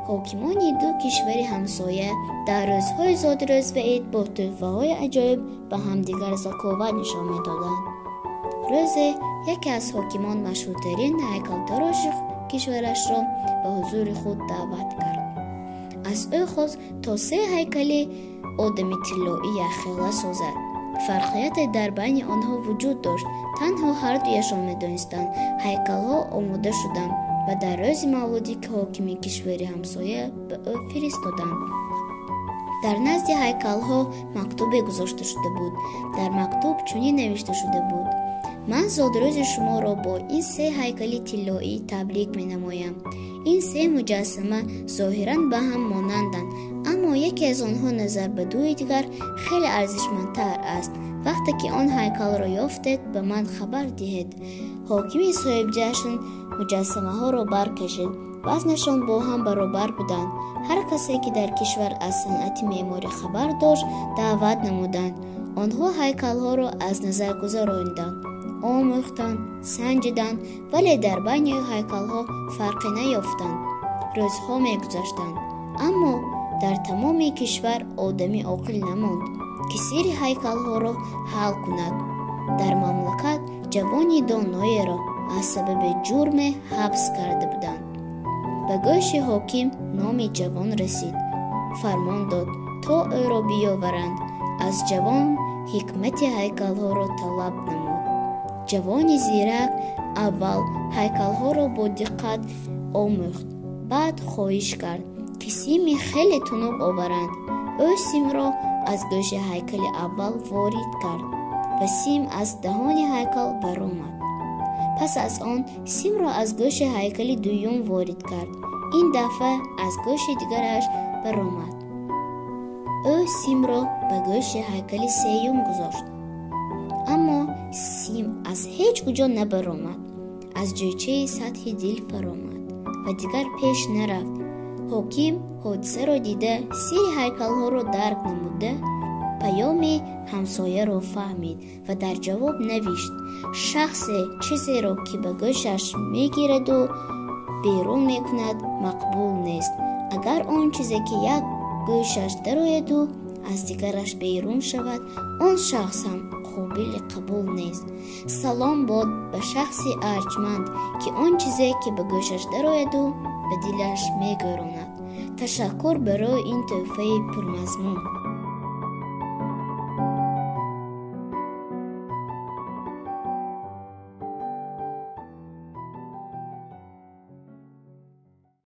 Ҳокимони ду кишвари ҳамсоя дар рӯзҳои зодрӯз ва ид бо тӯҳфаҳои аҷоиб ба ҳамдигар заковат нишон медоданд. Рӯзе яке аз ҳокимон машҳуртарин ҳайкалтароши кишварашро ба ҳузури худ даъват кард. Аз ӯ хост, то се ҳайкали одами тиллоӣ якхела созад. Фарқияте дар байни онҳо вуҷуд дошт, танҳо ҳардуяшон медонистанд. Ҳайкалҳо омода шуданд ва дар рӯзи мавлуди ҳокими кишвари ҳамсоя ба ӯ фиристоданд. Дар назди ҳайкалҳо мактубе гузошта шуда буд. Дар мактуб чунин навишта шуда буд: «Ман зодрӯзи шуморо бо ин се ҳайкали тиллоӣ табрик менамоям. Ин се муҷассама зоҳиран ба ҳам монанданд, аммо яке аз онҳо назар ба дуи дигар хеле арзишмандтар аст. Вақте ки он ҳайкалро ёфтед, ба ман хабар диҳед.» Ҳокими соҳибҷашн муҷассамаҳоро баркашид. Вазнашон бо ҳам баробар буданд. Ҳар касе, ки дар кишвар аз санъати меъморӣ хабар дошт, даъват намуданд. Онҳо ҳайкалҳоро аз назар гузаронданд, омӯхтанд, санҷиданд, вале дар байни ҳайкалҳо фарқе наёфтанд. Рӯзҳо мегузаштанд, аммо дар тамоми кишвар одами оқил намонд, ки сирри ҳайкалҳоро ҳал кунад. Дар мамлакат ҷавони доноеро аз сабаби ҷурме ҳабс карда буданд. Ба гӯши ҳоким номи ҷавон расид. Фармон дод, то ӯро биёваранд. Аз ҷавон ҳикмати ҳайкалҳоро талаб намуд. Ҷавони зирак аввал ҳайкалҳоро бо диққат омӯхт, баъд хоҳиш кард, ки сими хеле тунук оваранд. Ӯ симро аз гӯши ҳайкали аввал ворид кард ва сим аз даҳони ҳайкал баромад. Пас аз он симро аз гӯши ҳайкали дуюм ворид кард. Ин дафъа аз гӯши дигараш баромад. Ӯ симро ба гӯши ҳайкали сеюм гузошт, аммо сим аз ҳеҷ куҷо набаромад. Аз ҷӯйчаи сатҳи дил фаромад ва дигар пеш нарафт. Ҳоким ҳодисаро дида, сирри ҳайкалҳоро дарк намуда, паёми ҳамсояро фаҳмид ва дар ҷавоб навишт: «Шахсе чизеро, ки ба гӯшаш мегираду берун мекунад, мақбул нест. Агар он чизе, ки як гӯшаш дарояду аз дигараш берун шавад, он шахс ҳам қобили қабул нест. Салом бод ба шахси арҷманд, ки он чизе, ки ба гӯшаш дарояду ба дилаш мегӯронад. Ташаккур барои ин тӯҳфаи пурмазмун.»